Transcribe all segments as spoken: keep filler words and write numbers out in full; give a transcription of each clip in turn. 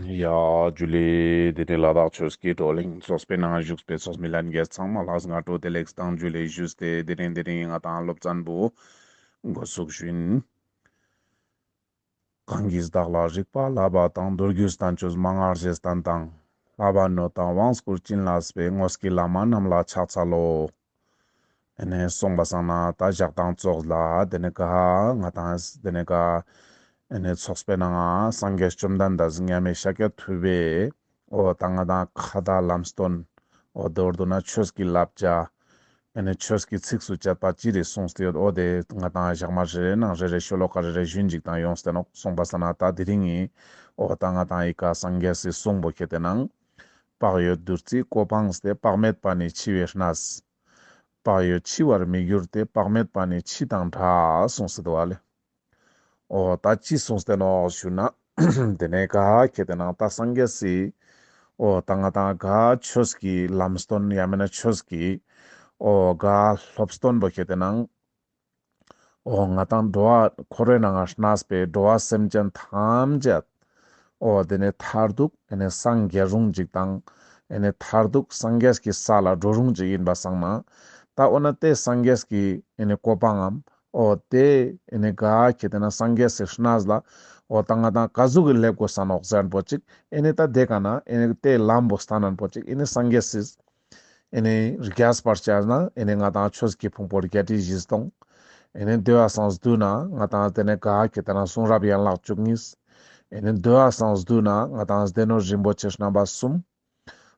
ཡ་ཇུ་ལེ། དེ་ནས་ལ་དྭགས་ཆོས་ཀྱི་བགྲོ་གླེང་ཚོགས་པའི་ནང་བཞུགས་པའི་ཚོགས་མི་ལྷན་རྒྱས་ཚང་མ་ལ་སྔ་དྲོ་བདེ་ལེགས་དང་ཇུ་ལེ་ཞུས་ཏེ། དེ་རིང་དེ་རིང་ང་དང་སློབ་ཚན་པོ་འགོ་ཚུགས་ཞུ་ཡིན། གང་གིས་བདག་ལ་རིག་པ་བསླབ་པ་དང་། མདོ་རྒྱུད་བསྟན་བཅོས་མན་ངག་རྗེས་བསྟན་དང་། བསླབ་པ་ནོད་དང་དབང་བསྐུར་བྱིན་བརླབས་པའི། དངོས་ཀྱི་བླ་མ་རྣམས་ལ་ཕྱག་འཚལ་ལོ། ཨེ་ནེ་སོང་པ་སང་ན་ད་ཞག་དང་ཙོགས་ལ་དེ་ནེ་ག་ང་དང་དེ་ནེ་ག་ཨེ་ནེ་ཚོགས་པའི་ནང་ང་སངས་རྒྱས་བཅོམ་ལྡན་འདས་མཉམ་མེད་ཤཱཀྱ་ཐུབ་པས་འོ་ད་ང་དང་ཁ་བརྡ་ལམ་སྟོན། འོ་མདོར་བསྡུ་ན་ཆོས་ཀྱི་བསླབ་བྱ། ཨེ་ནེ་ཆོས་ཀྱི་ཚིགས་སུ་བཅད་པ་ཅི་རེ་གསུངས་ཏེ་ཡོད། འོ་དེ་ང་དང་ཞག་མ་རེ་རེ་ནང་རེ་རེ་ཤོ་ལོ་ཀ་རེ་རེ་ཞུན་ཅིག་དང་ཡོངས་ཏེ་ནོག། སོང་པ་སང་ན་ད་དེ་རིང་ངི་འོ་ད་ང་དང་ཨི་ཀ་སངས་རྒྱས་སི་གསུང་པོ་ཁྱེར་ཏེ་ནང་། བག་ཡོད་བདུད་རྩིའི་གོ་འཕང་སྟེ། བག་མེད་པ་ནི་འཆི་བའི་གནས། བག་ཡོད་འཆི་བར་མི་འགྱུར་ཏེ། བག་མེད་པ་ནི་འཆི་དང་འདྲ་གསུངས་སེ་འདུག་པ་ལེ། འོ་ད་ཅི་གསུངས་ཏེ་ནོག་ཞུ་ན། དེ་ནེ་ག་ཁྱེར་ཏེ་ནང་ད་སངས་རྒྱས་སི་འོ་ད་ང་དང་ག་ཆོས་ཀྱི་ལམ་སྟོན་ཡང་མེན་ན་ཆོས་ཀྱི་འོ་ག་སློབ་སྟོན་པོ་ཁྱེར་ཏེ་ནང་འོ་ང་དང་འགྲོ་བ་འཁོར་བའི་ནང་ང་གནས་པའི་འགྲོ་བ་སེམས་ཅན་ཐམས་ཅད་འོ་དེ་ནེ་མཐར་ཐུག་ཨེ་ནེ་སངས་རྒྱས་རུང་ཅིག་དང་ཨེ་ནེ་མཐར་ཐུག་སངས་རྒྱས་ཀྱི་ས་ལ་འགྲོ་རུང་ཅིག་ཡིན་པ་སང་ན། ད་འོ་ན་དེ་སངས་རྒྱས་ཀྱི་ཨེ་ནེ་གོ་འཕང་ངམ། འོ་དེ་ཨེ་ནེ་ག་ཁྱེར་ཏེ་ན་སངས་རྒྱས་སི་གནས་ལ་འོ་ད་ང་དང་ག་ཟུག་གི་སླེབས་དགོས་ས་ནོག་ཟེར་ན་པོ་ཅིག་ཨེ་ནེ་ད་དེ་ག་ན་ཨེ་ནེ་དེ་ལམ་པོ་སྟན་ན་པོ་ཅིག་ཨེ་ནེ་སངས་རྒྱས་སི་ཨེ་ནེ་རྒྱས་པར་བྱས་ན་ཨེ་ནེ་ང་དང་ཆོས་ཀྱི་ཕུང་པོ་བརྒྱད་ཁྲི་བཞི་སྟོང་། ཨེ་ནེ་དེ་བ་སང་བསྡུ་ན་ང་དང་དེ་ནེ་ག་ཁྱེར་ཏེ་ན་གསུང་རབ་ཡན་ལག་བཅུ་གཉིས། ཨེ་ནེ་དེ་བ་སང་བསྡུ་ན་ང་དང་སྡེ་སྣོད་རིན་པོ་ཆེ་རྣམ་པ་གསུམ།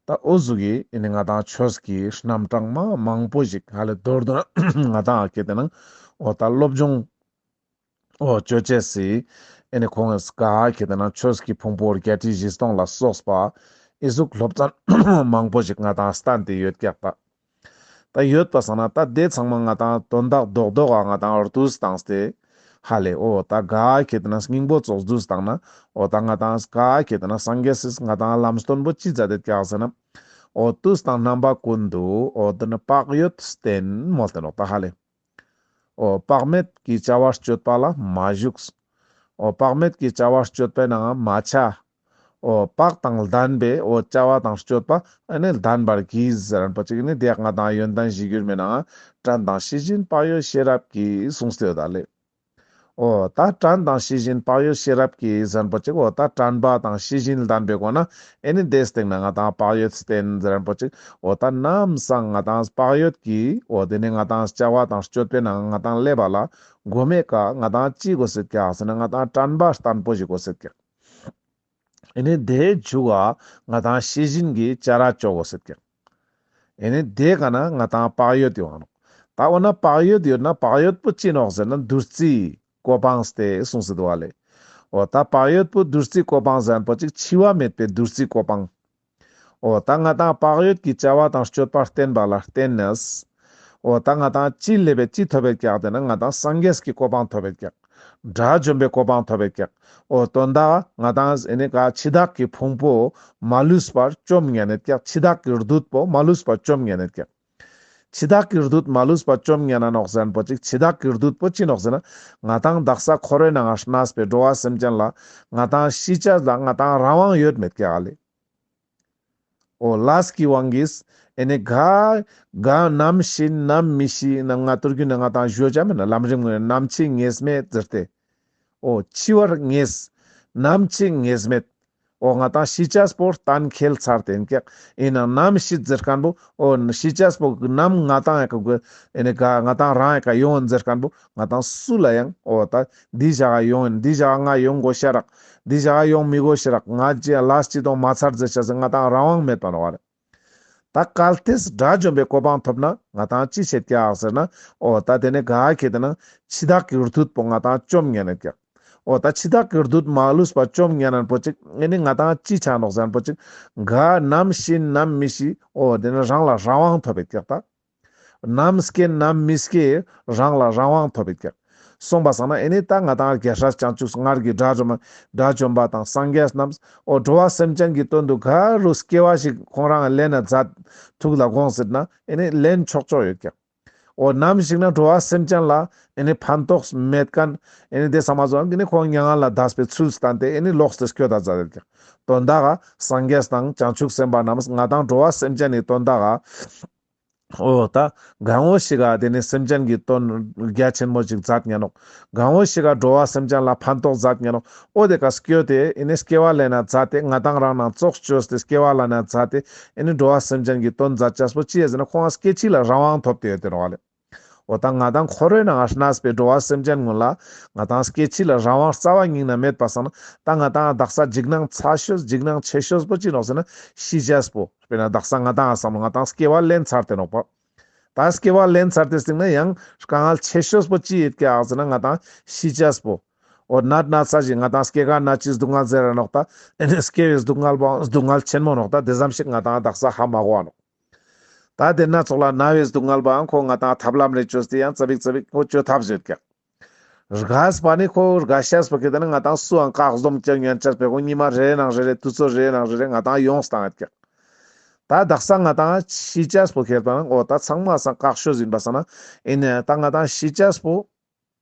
ད་འོ་ཟུག་གི་ཨེ་ནེ་ང་དང་ཆོས་ཀྱི་རྣམ་གྲངས་མ་མང་པོ་ཞིག་ཧ་ལེ་མདོར་བསྡུ་ན་ང་དང་ཁྱེར་ཏེ་ན་འོ་ད་སློབ་སྦྱོང་འོ་ཅོ་ཅེས་སི་ཨེ་ནེ་ཁོང་ག་ཁྱེར་ཏེ་ན་ཆོས་ཀྱི་ཕུང་པོ་བརྒྱད་ཁྲི་བཞི་སྟོང་ལ་སོགས་པ་ཨི་ཟུག་སློབ་ཚན་མང་པོ་ཞིག་ང་དང་སྟན་ཏེ་ཡོད་ཀྱག་ད། ད་ཡོད་པ་སང་ན་ད་དེ་ཚང་མ་ང་དང་དོན་དག་རྡོག་རྡོག་ག་ང་དང་བསྡུས་བཏང་སྟེ་ཧ་ལེ་འོ་ད་ག་ཁྱེར་ཏེ་ན་སྙིང་པོ་ཙོགས་བསྡུས་བཏང་ན་འོ་ད་ང་དང་ག་ཁྱེར་ཏེ་ན་སངས་རྒྱས་སི་ང་དང་ལམ་སྟོན་པོ་ཅི་མཛད་དེ་ཀྱག་ཟེར་ན། འོ་དུས་དང་རྣམ་པ་ཀུན་ཏུ་འོ་དེ་ནི་བག་ཡོད་བསྟེན་མོལ་ཏེ་ནོག་ད་ཧ་ལེ། འོ་བག་མེད་ཀྱི་བྱ་བ་སྤྱོད་པ་ལ་མ་ཞུགས། འོ་བག་མེད་ཀྱི་བྱ་བ་སྤྱོད་པའི་ནང་མ་ཆ། འོ་བག་དང་ལྡན་པའི་འོ་བྱ་བ་དང་སྤྱོད་པ་ཨེ་ནེ་ལྡན་པར་གྱིས་ཟེར་ན་པོ་ཅིག་ཨེ་ནེ་དེ་ང་དང་ཡོན་ཏན་གཞིར་གྱུར་མའི་ནང་དྲན་དང་ཤེས་བཞིན་བག་ཡོད་ཤེས་རབ་ཀྱིས་གསུངས་ཏེ་ཡོད་ད་ལེ། འོ་ད་དྲན་དང་ཤེས་བཞིན་བག་ཡོད་ཤེས་རབ་ཀྱིས་ཟེར་ན་པོ་ཅིག་འོ་ད་དྲན་པ་དང་ཤེས་བཞིན་ལྡན་པའི་སྒོ་ནས་ཨེ་ནེ་དེའི་སྟེང་ན་ང་དང་བག་ཡོད་བསྟེན་ཟེར་ན་པོ་ཅིག་འོ་ད་ནམ་སང་ང་དང་བག་ཡོད་ཀྱི་འོ་དེ་ནེ་ང་དང་བྱ་བ་དང་སྤྱོད་པའི་ནང་ང་དང་སླེབས་པ་ལ་གོ་མའི་ཀ་ང་དང་ཅི་དགོས་སེད་ཀྱག་ཟེར་ན་ང་དང་དྲན་པ་བརྟན་པོ་ཞིག་དགོས་སེད་ཀྱག། ཨེ་ནེ་དེའི་མཇུག་ག་ང་དང་ཤེས་བཞིན་གྱི་བྱ་ར་ཅོ་དགོས་སེད་ཀྱག། ཨེ་ནེ་དེ་ག་ན་ང་དང་བག་ཡོད་ཡོང་ང་ནོག། ད་འོ་ན་བག་ཡོད་ཡོད་ན་བག་ཡོད་པོ་ཅི་ནོག་ཟེར་ན་བདུད་རྩིའི་གོ་འཕང་སྟེ་གསུངས་སེ་འདུག་པ་ལེ། འོ་ད་བག་ཡོད་པོ་བདུད་རྩིའི་གོ་འཕང་ཟེར་ན་པོ་ཅིག་འཆི་བ་མེད་པའི་བདུད་རྩིའི་གོ་འཕང་། འོ་ད་ང་དང་བག་ཡོད་ཀྱི་བྱ་བ་དང་སྤྱོད་པ་བསྟེན་པ་ལ་བརྟེན་ནས། འོ་ད་ང་དང་ཅི་ལེབ་བེ་ཅི་ཐོབ་བེ་ཀྱག་ཟེར་ན་ང་དང་སངས་རྒྱས་ཀྱི་གོ་འཕང་ཐོབ་བེ་ཀྱག། དགྲ་བཅོམ་པའི་གོ་འཕང་ཐོབ་བེ་ཀྱག། འོ་དོན་དག་ང་དང་ཨེ་ནེ་ག་འཆི་བདག་གི་ཕུང་པོ་མ་ལུས་པར་བཅོམ་ཉན་ནེད་ཀྱག། འཆི་བདག་གི་བདུད་པོ་མ་ལུས་པར་བཅོམ་ཉན་ནེད་ཀྱག། འཆི་བདག་གི་བདུད་མ་ལུས་པར་བཅོམ་ཉན་ན་ནོག་ཟེར་ན་པོ་ཅིག་འཆི་བདག་གི་བདུད་པོ་ཅི་ནོག་ཟེར་ན་ང་དང་དག་ས་འཁོར་བའི་ནང་ང་གནས་པའི་འགྲོ་བ་སེམས་ཅན་ལ་ང་དང་ཤི་ཆ་ལ་ང་དང་རང་དབང་ཡོད་མེད་ཀྱག་ལེ། འོ་ལས་ཀྱི་དབང་གིས་ཨེ་ནེ་ག་ག་ནམ་ཤི་ནམ་མི་ཤི་ནམ་ང་ཏུར་གུན་ནེ་ང་དང་ཞུ་ཅ་མེད་ན་ལམ་རིམ་ནམ་འཆི་ངེས་མེད་ཟེར་ཏེ། འོ་འཆི་བར་ངེས། ནམ་འཆི་ངེས་མེད། འོ་ང་དང་ཤི་ཆས་པོ་གཏན་འཁེལ་ཚར་ཏེ་ཨིན་ཀྱག། ཨིན་ན་ནམ་ཤི་ཟེར་ཁན་བོ་འོ་ཤི་ཆས་པོ་ནམ་ང་དང་ཡ་ཀ་གོ་ཨེ་ནེ་ག་ང་དང་རང་ཡ་ཀ་ཡོང་ཟེར་ཁན་བོ་ང་དང་སུ་ལ་ཡང་འོ་ད་འདི་ཞག་ག་ཡོང་ཨིན། འདི་ཞག་ག་ང་ཡོང་དགོས་ཤ་རག། འདི་ཞག་ག་ཡོང་མི་དགོས་ཤ་རག། ང་ཅི་ལས་ཅི་དང་མ་ཚར་ཟེར་ཆ་ཟེར་ང་དང་རང་དབང་མེད་པ་ནོག་པ་ལེ། ད་གལ་ཏེ་དགྲ་བཅོམ་པའི་གོ་འཕང་ཐོབ་ན་ང་དང་ཅི་ཆེད་ཀྱག་ཟེར་ན། འོ་ད་དེ་ནེ་ག་ཁེ་ཏེ་ན་འཆི་བདག་གི་བདུད་པོ་ང་དང་བཅོམ་ཉན་ནེད་ཀྱག། འོ་ད་འཆི་བདག་གི་བདུད་མ་ལུས་པ་བཅོམ་ཉན་ན་པོ་ཅིག་ཨེ་ནེ་ང་དང་ཅི་ཆ་ནོག་ཟེར་ན་པོ་ཅིག་ག་ནམ་ཤི་ནམ་མི་ཤི་འོ་དེ་ནེ་རང་ལ་རང་དབང་ཐོབ་བེད་ཀྱག་ད། ནམ་སྐྱེ་ནམ་མི་སྐྱེ་རང་ལ་རང་དབང་ཐོབ་བེད་ཀྱག། སོང་པ་སང་ན་ཨེ་ནེ་ད་ང་དང་རྒྱལ་སྲས་བྱང་ཆུབ་སྔར་གྱི་དགྲ་བཅོམ་དགྲ་བཅོམ་པ་དང་སངས་རྒྱས་རྣམས་འོ་འགྲོ་བ་སེམས་ཅན་གྱི་དོན་དུ་ག་རུ་སྐྱེ་བ་ཞིག་ཁོང་རང་ལེན་ན་མཛད་ཐུགས་ལ་དགོངས་ཟེར་ན་ཨེ་ནེ་ལེན་ཆོག་ཆོག་ཡོད་ཀྱག། འོ་ནམ་ཞིག་ན་འགྲོ་བ་སེམས་ཅན་ལ་ཨེ་ནི་ཕན་ཐོགས་མེད་མཁན་ཨེ་ནི་དེ་ཚང་མ་ཟོ་ཨེ་ནི་ཁོང་མྱ་ངན་ལ་འདས་པའི་ཚུལ་བསྟན་ཏེ་ཨེ་ནི་ལོག་སྟེ་སྐྱོད་ད་མཛད་དེ་ཀྱག། དོན་དག་ག་སངས་རྒྱས་དང་བྱང་ཆུབ་སེམས་དཔའ་རྣམས་ང་དང་འགྲོ་བ་སེམས་ཅན་ནི་དོན་དག་ག་འོ་ད་གང་བོ་ཞིག་ག་དེ་ནི་སེམས་ཅན་གྱི་དོན་རྒྱ་ཆེན་མོ་ཞིག་མཛད་ཉན་ནོག། གང་བོ་ཞིག་ག་འགྲོ་བ་སེམས་ཅན་ལ་ཕན་ཐོགས་མཛད་ཉན་ནོག། འོ་དེ་ཀ་སྐྱོད་དེ་ཨེ་ནི་སྐྱེ་བ་ལེན་ན་མཛད་དེ་ང་དང་རང་ནང་ཙོགས་བཅོས་ཏེ་སྐྱེ་བ་ལེན་ན་མཛད་དེ་ཨེ་ནི་འགྲོ་བ་སེམས་ཅན་གྱི་དོན་མཛད་ཅེས་པོ་ཅི་ཡ་ཟེར་ན་ཁོང་ང་སྐྱེ་འཆི་ལ་རང་དབང་ཐོབ་སྟེ་ཡོད་དེ་ནོག་ལེ། འོ་ད་ང་དང་འཁོར་བའི་ནང་ང་གནས་པའི་འགྲོ་བ་སེམས་ཅན་ཀུན་ལ་ང་དང་སྐྱེ་འཆི་ལ་རང་དབང་རྩ་བ་ཉིད་ནས་མེད་པ་སང་ན་ད་ང་དང་དག་ས་འཇིགས་སྣང་ཚ་ཤོས་འཇིགས་སྣང་ཆེ་ཤོས་པོ་ཅི་ནོག་ཟེར་ན་ཤི་ཅེས་པོ། དཔེར་ན་དག་ས་ང་དང་བསམ་བློ་ང་དང་སྐྱེ་བ་ལེན་ཚར་ཏེ་ནོག་པ། ད་སྐྱེ་བ་ལེན་ཚར་ཏེ་སྟིང་ན་ཡང་དཀའ་ངལ་ཆེ་ཤོས་པོ་ཅི་ཡོད་ཀྱག་ཟེར་ན་ང་དང་ཤི་ཅེས་པོ། འོ་ནད་ན་ཚ་ཞིག་ང་དང་སྐྱེ་རྒ་ན་འཆིའི་སྡུག་བསྔལ་ཟེར་ར་ནོག་ད། ཨེ་ནི་སྐྱེ་བའི་སྡུག་བསྔལ་པོའང་སྡུག་བསྔལ་ཆེན་མོ་ནོག་ད། དེ་ཙམ་ཞིག་ང་དང་དག་ས་ཧ་མ་གོ་བ་ནོག། ད་དེ་ན་ཚོགས་ལ་ན་བའི་སྡུག་བསྔལ་པའང་ཁོ་ང་དང་ཐབས་ལམ་རེ་བཅོས་ཏེ་ཡང་ཙ་པིག་ཙ་པིག་ཁོ་བཅོ་ཐབས་ཡོད་ཀྱག། རྒས་པ་ནི་ཁོ་རྒས་ཤེས་པོ་ཁེ་ཏེ་ན་ང་དང་སུའང་བཀག་སྡོམ་བཅོ་ཉན་ཅེས་པོ་ཁོ་ཉི་མ་རེ་རེ་ནང་རེ་རེ་དུས་ཚོད་རེ་རེ་ནང་རེ་རེ་ང་དང་ཡོངས་བཏང་ཡོད་ཀྱག། ད་དག་ས་ང་དང་ཤི་ཅེས་པོ་ཁེ་ཏེ་ན་འོ་ད་ཚང་མ་སང་བཀག་ཤོས་ཡིན་པ་སང་ན་ཨེ་ནི་ད་ང་དང་ཤི་ཅེས་པོ་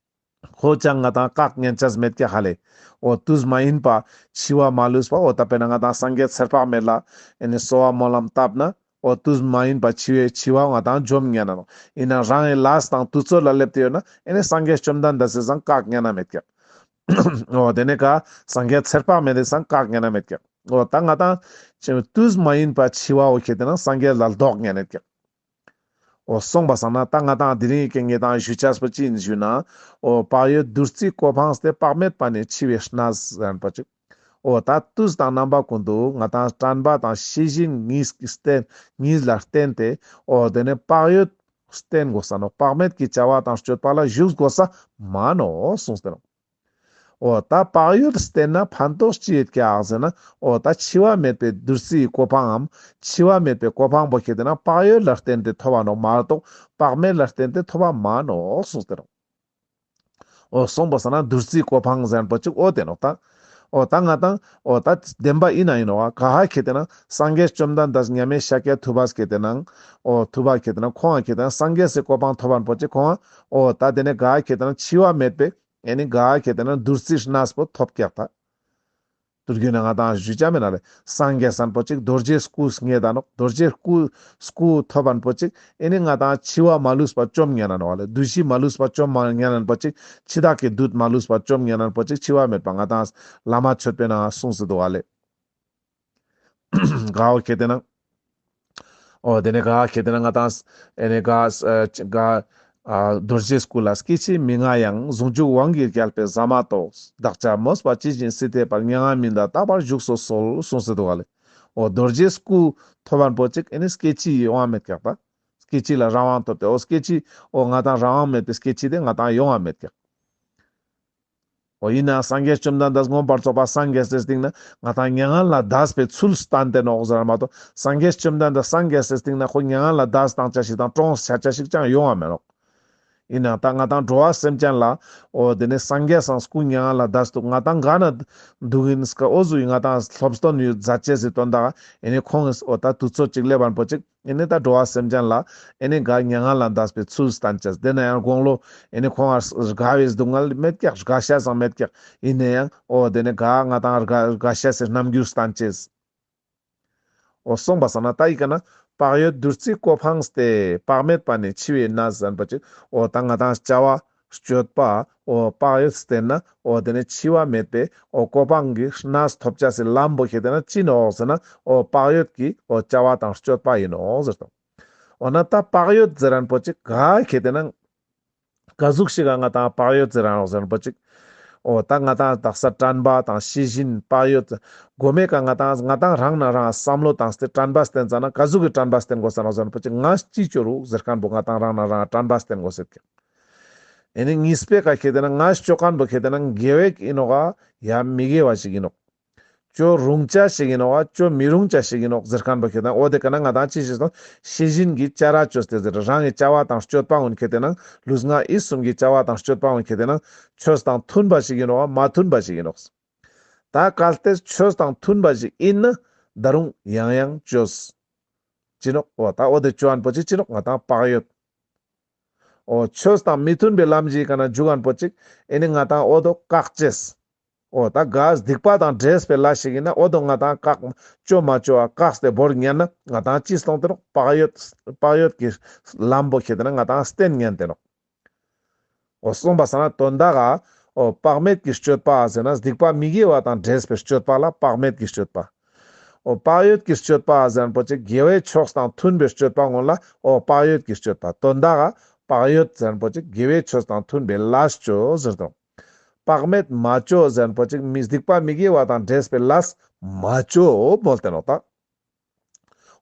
ཁོ་ཅང་ང་དང་བཀག་ཉན་ཅེས་མེད་ཀྱག་ཧ་ལེ། འོ་དུས་མ་ཡིན་པ་འཆི་བ་མ་ལུས་པ་འོ་ད་དཔེར་ན་ང་དང་སངས་རྒྱས་ཚེ་དཔག་མེད་ལ་ཨེ་ནི་གསོལ་བ་སྨོན་ལམ་བཏབ་ན་འོ་དུས་མ་ཡིན་པ་འཆི་བའི་འཆི་བ་ང་དང་འཇོམས་ཉན་ན་ནོག། ཡིན་ན་རང་གི་ལས་དང་དུས་ཚོད་ལ་སླེབས་ཏེ་ཡོད་ན་ཨེ་ནི་སངས་རྒྱས་བཅོམ་ལྡན་འདས་སི་སང་བཀག་ཉན་ན་མེད་ཀྱག། འོ་དེ་ནི་ག་སངས་རྒྱས་ཚེ་དཔག་མེད་དི་སང་བཀག་ཉན་ན་མེད་ཀྱག། འོ་ད་ང་དང་དུས་མ་ཡིན་པ་འཆི་བ་འོ་ཁེ་ཏེ་ན་སངས་རྒྱས་ལ་ལྡོག་ཉན་ཡོད་ཀྱག། འོ་སོང་པ་སང་ན་ད་ང་དང་དེ་རིང་གི་ངེ་དང་ཞུ་ཅེས་པོ་ཅི་ཡིན་ཞུ་ན། འོ་བག་ཡོད་བདུད་རྩིའི་གོ་འཕང་སྟེ། དཔག་མེད་པ་ནི་འཆི་བའི་གནས་ཟེར་ཁན་པོ་ཅིག། འོ་ད་དུས་དང་རྣམ་པ་ཀུན་ཏུ་ང་དང་དྲན་པ་དང་ཤེས་བཞིན་གཉིས་ཀྱི་རྟེན་གཉིས་ལ་བརྟེན་ཏེ་འོ་དེ་ནི་བག་ཡོད་བསྟེན་དགོས་ས་ནོག། དཔག་མེད་ཀྱི་བྱ་བ་དང་སྤྱོད་པ་ལ་ཞུགས་དགོས་ས་མ་ནོག་གསུངས་ཏེ་ནོག། འོ་ད་བག་ཡོད་བསྟེན་ན་ཕན་ཐོགས་ཅི་ཡོད་ཀྱག་ཟེར་ན། འོ་ད་འཆི་བ་མེད་པའི་བདུད་རྩིའི་གོ་འཕང་ངམ་འཆི་བ་མེད་པའི་གོ་འཕང་པོ་ཁེ་ཏེ་ན་བག་ཡོད་ལ་བརྟེན་ཏེ་ཐོབ་བ་ནོག་མ་གཏོགས་བག་མེད་ལ་བརྟེན་ཏེ་ཐོབ་བ་མ་ནོག་གསུངས་ཏེ་ནོག། འོ་སོང་པ་སང་ན་བདུད་རྩིའི་གོ་འཕང་ཟེར་ཁན་པོ་ཅིག་འོ་དེ་ནོག་ད། འོ་ད་ང་དང་འོ་ད་བདེན་པ་ཡིན་ན་ཡིན་ནོག་ག་ཧ་ཁེ་ཏེ་ན་སངས་རྒྱས་བཅོམ་ལྡན་འདས་མཉམ་མེད་ཤཱཀྱ་ཐུབ་པ་ཁེ་ཏེ་ན་འོ་ཐུབ་པ་ཁེ་ཏེ་ན་ཁོང་ཁེ་ཏེ་ན་སངས་རྒྱས་སི་གོ་འཕང་ཐོབ་བ་ནོག་པོ་ཅིག་ཁོང་འོ་ད་དེ་ནི་ག་ཧ་ཁེ་ཏེ་ན་འཆི་བ་མེད་པའི་ཨེ་ནི་ག་ཁེ་ཏེ་ན་བདུད་རྩིའི་གནས་པོ་ཐོབ་ཀྱག་ད། དུས་རྒྱུན་ན་ང་དང་ཞུ་ཅེས་མེད་ན་ལེ། སངས་རྒྱས་སམ་པོ་ཅིག་རྡོ་རྗེའི་སྐུ་བརྙེས་ད་ནོག། རྡོ་རྗེའི་སྐུ་སྐུ་ཐོབ་བ་ནོག་པོ་ཅིག་ཨེ་ནི་ང་དང་འཆི་བ་མ་ལུས་པ་བཅོམ་ཉན་ན་ནོག་ལེ། བདུད་བཞི་མ་ལུས་པ་བཅོམ་ཉན་ན་ནོག་པོ་ཅིག། འཆི་བདག་གི་བདུད་མ་ལུས་པ་བཅོམ་ཉན་ན་ནོག་པོ་ཅིག་འཆི་བ་མེད་པ་ང་དང་བླ་མ་མཆོད་པའི་ནང་གསུངས་སེ་འདུག་ལེ། ག་འོ་ཁེ་ཏེ་ན། འོ་དེ་ནི་ག་ཁེ་ཏེ་ན་ང་དང་ཨེ་ནི་ག་ག་རྡོ་རྗེའི་སྐུ་ལ། སྐྱེ་འཆི་མི་མངའ་ཡང་། ཟུང་འཇུག་དབང་གིས་རྒྱལ་པོའི་ཟ་མ་ཏོག། བདག་ཅག་མོས་པ་ཇི་བཞིན་སྲིད་མཐའི་བར། མྱ་ངམ་མི་འདའ་རྟག་པར་བཞུགས་སུ་གསོལ། གསུངས་སེ་འདུག་ལེ། འོ་རྡོ་རྗེའི་སྐུ་ཐོབ་བ་ནོག་པོ་ཅིག་ཨེ་ནི་སྐྱེ་འཆི་ཡོང་བ་མེད་ཀྱག་ད། སྐྱེ་འཆི་ལ་རང་དབང་ཐོབ་སྟེ་འོ་སྐྱེ་འཆི་འོ་ང་དང་རང་དབང་མེད་པའི་སྐྱེ་འཆི་དེ་ང་དང་ཡོང་བ་མེད་ཀྱག། འོ་ཡིན་ན་སངས་རྒྱས་བཅོམ་ལྡན་འདས་མངོན་པར་རྫོགས་པ་སངས་རྒྱས་སི་སྟིང་ན་ང་དང་མྱ་ངན་ལས་འདས་པའི་ཚུལ་བསྟན་ཏེ་ནོག་ཟེར་མ་གཏོགས་སངས་རྒྱས་བཅོམ་ལྡན་འདས་སངས་རྒྱས་སི་སྟིང་ན་ཁོ་མྱ་ངན་ལས་འདས་བཏང་ཅེས་ཤིག་དང་གྲོངས་ཆ་ཅེས་ཤིག་ཅང་ཡོང་བ་མེད་ནོག། ཡིན་ན་ད་ང་དང་འགྲོ་བ་སེམས་ཅན་ལ་འོ་དེ་ནི་སངས་རྒྱས་སང་སྐུ་མྱ་ངན་ལས་འདས་འདུག། ང་དང་ག་ན་འདུག་ཡིན་སྐ་འོ་ཟུག་ཡིན་ང་དང་སློབ་སྟོན་ཡོད་མཛད་ཅེས་སི་དོན་དག་ཨེ་ནི་ཁོང་གིས་འོ་ད་དུས་ཚོད་ཅིག་སླེབས་པ་ནོག་པོ་ཅིག། ཨེ་ནི་ད་འགྲོ་བ་སེམས་ཅན་ལ་ཨེ་ནི་ག་མྱ་ངན་ལས་འདས་པའི་ཚུལ་བསྟན་ཅེས། དེ་ན་ཡང་དགུང་ལོ་ཨེ་ནི་ཁོང་ང་རྒ་བའི་སྡུག་བསྔལ་མེད་ཀྱག། རྒ་ཤ་ཙམ་མེད་ཀྱག། ཡིན་ན་ཡང་འོ་དེ་ནི་ག་ང་དང་རྒ་རྒ་ཤ་ཙམ་རྣམ་འགྱུར་བསྟན་ཅེས། འོ་སོང་པ་སང་ན་ད་ཡི་ག་ན་བག་ཡོད་བདུད་རྩིའི་གོ་འཕང་སྟེ། དཔག་མེད་པ་ནི་འཆི་བའི་གནས་ཟེར་ཁན་པོ་ཅིག། འོ་ད་ང་དང་བྱ་བ་སྤྱོད་པ་འོ་བག་ཡོད་བསྟེན་ན་འོ་དེ་ནི་འཆི་བ་མེད་པའི་འོ་གོ་འཕང་གི་གནས་ཐོབ་ཅེས་སི་ལམ་པོ་ཁེ་ཏེ་ན་ཅི་ནོག་ཟེར་ན་འོ་བག་ཡོད་ཀྱི་འོ་བྱ་བ་དང་སྤྱོད་པ་ཡིན་ནོག་ཟེར་དང་། འོ་ན་ད་བག་ཡོད་ཟེར་ཁན་པོ་ཅིག་ག་ཁེ་ཏེ་ན་ག་ཟུག་ཞིག་ག་ང་དང་བག་ཡོད་ཟེར་ར་ནོག་ཟེར་ཁན་པོ་ཅིག། འོ་ད་ང་དང་དག་ས་དྲན་པ་དང་ཤེས་བཞིན་བག་ཡོད་གོ་མེ་ཀ་ང་དང་ང་དང་རང་ན་རང་བསམ་བློ་བཏང་སྟེ་དྲན་པ་བསྟེན་ཙ་ན་ག་ཟུག་གི་དྲན་པ་བསྟེན་དགོས་ས་ནོག་ཟེར་ཁན་པོ་ཅིག། ང་ཅི་ཅོ་རུག་ཟེར་ཁན་པོ་ང་དང་རང་ན་རང་དྲན་པ་བསྟེན་དགོས་ཟེར་ཁན། ཨེ་ནི་གཉིས་པའི་ཀ་ཁེ་ཏེ་ན་ང་ཅོ་ཁན་པོ་ཁེ་ཏེ་ན་དགེ་བ་ཡིན་ནོག་ག་ཡ་མི་དགེ་བ་ཞིག་ཡིན་ནོག། ཅོ་རུང་ཅེས་ཤིག་ཡིན་ནོག་ག་ཅོ་མི་རུང་ཅེས་ཤིག་ཡིན་ནོག་ཟེར་ཁན་པོ་ཁེ་ཏེ་ན་འོ་དེ་ཀ་ན་ང་དང་ཅི་ཞིག་སོང་ཤེས་བཞིན་གྱི་བྱ་ར་ཅོས་ཏེ་ཟེར་རང་གི་བྱ་བ་དང་སྤྱོད་པ་ཀུན་ཁེ་ཏེ་ན་ལུས་ངག་ཡིད་གསུམ་གྱི་བྱ་བ་དང་སྤྱོད་པ་ཀུན་ཁེ་ཏེ་ན་ཆོས་དང་མཐུན་པ་ཞིག་ཡིན་ནོག་ག་མ་མཐུན་པ་ཞིག་ཡིན་ནོག། ད་གལ་ཏེ་ཆོས་དང་མཐུན་པ་ཞིག་ཡིན་ན་ད་རུང་ཡང་ཡང་ཅོས། ཅི་ནོག་འོ་ད་འོ་དེ་ཅོ་ཁན་པོ་ཅིག་ཅི་ནོག་ང་དང་བག་ཡོད། འོ་ཆོས་དང་མི་མཐུན་པའི་ལམ་ཞིག་ག་ན་འཇུག་མཁན་པོ་ཅིག་ཨེ་ནི་ང་ཏང་འོ་དོ་བཀག་ཅེས། འོ་ད་ག་སྡིག་པ་དང་འདྲེས་པའི་ལས་ཤིག་ཡིན་ན་འོ་དོ་ང་ཏང་བཀག་ཅོ་མ་ཅོ་བ་བཀག་སྟེ་བོར་ཉན་ན་ང་ཏང་ཅི་སྟོང་དེ་ནོག་བག་ཡོད་བག་ཡོད་ཀྱི་ལམ་པོ་ཁེ་དེ་ན་ང་ཏང་བསྟེན་ཉན་དེ་ནོག་འོ་གསུངས་པ་སང་ན་དོན་དག་ག་འོ་བག་མེད་ཀྱི་སྤྱོད་པ་ཟེར་ན་སྡིག་པ་མི་དགེ་བ་དང་འདྲེས་པའི་སྤྱོད་པ་ལ་བག་མེད་ཀྱི་སྤྱོད་པ། འོ་བག་ཡོད་ཀྱི་སྤྱོད་པ་ཟེར་ན་པོ་ཅིག་དགེ་བའི་ཕྱོགས་དང་མཐུན་པའི་སྤྱོད་པ་ངོ་ལ་འོ་བག་ཡོད་ཀྱི་སྤྱོད་པ། དོན་དག་ག་བག་ཡོད་ཟེར་ན་པོ་ཅིག་དགེ་བའི་ཕྱོགས་དང་མཐུན་པའི་ལས་ཅོ་ཟེར་དོ། བག་མེད་མ་ཅོ་ཟེར་ན་པོ་ཅིག་མི་སྡིག་པ་མི་དགེ་བ་དང་འདྲེས་པའི་ལས་མ་ཅོ་མོལ་ཏེ་ནོག་ད།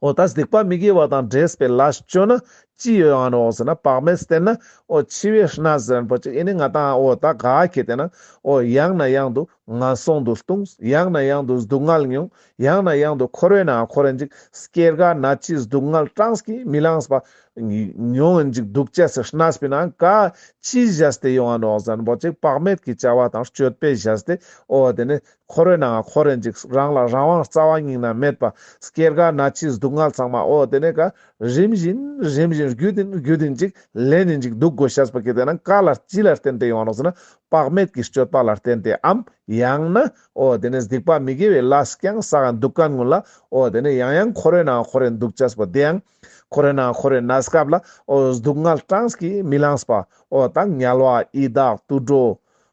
འོ་ད་སྡིག་པ་མི་དགེ་བ་དང་འདྲེས་པའི་ལས་ཅོ་ན་ཅི་ཡོང་ང་ནོག་ཟེར་ན་བག་མེད་བསྟེན་ན་འོ་འཆི་བའི་གནས་ཟེར་ན་པོ་ཅིག་ཨེ་ནི་ང་ཏང་འོ་ད་ག་ཁེ་དེ་ན་འོ་ཡང་ན་ཡང་དུ་ངན་སོང་དུ་ལྟུང་། ཡང་ན་ཡང་དུ་སྡུག་བསྔལ་མྱོང་། ཡང་ན་ཡང་དུ་འཁོར་བའི་ནང་འཁོར་རེན་ཅིག་སྐྱེ་རྒ་ན་འཆི་སྡུག་བསྔལ་གྲངས་ཀྱིས་མི་ལངས་པ་མྱོང་ཡིན་ཅིག་འདུག་ཅེས་སི་གནས་པའི་ནང་ག་ཅི་བཞག་སྟེ་ཡོང་ང་ནོག་ཟེར་ན་པོ་ཅིག་བག་མེད་ཀྱི་བྱ་བ་དང་སྤྱོད་པའི་བཞག་སྟེ་འོ་དེ་ནི་འཁོར་བའི་ནང་འཁོར་རེན་ཅིག་རང་ལ་རང་དབང་རྩ་བ་ཉིད་ནས་མེད་པ་སྐྱེ་རྒ་ན་འཆི་སྡུག་བསྔལ་ཚང་མ་འོ་དེ་ནི་ག་རིམ་བཞིན་རིམ་བཞིན་རྒྱུད་དེ་རྒྱུད་དེ་ཅིག་ལེན་ཡིན་ཅིག་འདུག་དགོས་ཤེས་པ་ཁེ་དེ་ན་ག་ལ་ཅི་ལ་བརྟེན་ཏེ་ཡོང་ང་ནོག་ཟེར་ན་བག་མེད་ཀྱི་སྤྱོད་པ་ལ་བརྟེན་ཏེ་འམ་ཡང་ན་འོ་དེ་ནི་སྡིག་པ་མི་དགེ་བའི་ལས་རྐྱང་བསགས་འདུག་མཁན་ངོ་ལ་འོ་དེ་ནི་ཡང་ཡང་འཁོར་བའི་ནང་འཁོར་རེན་འདུག་ཅེས་པོ་དེ་ཡང་འཁོར་བའི་ནང་འཁོར་རེན་གནས་སྐབས་ལ་འོ་སྡུག་བསྔལ་གྲངས་ཀྱིས་མི་ལངས་པ་འོ་ད་དམྱལ་བ་ཡི་དྭགས་དུད་འགྲོ་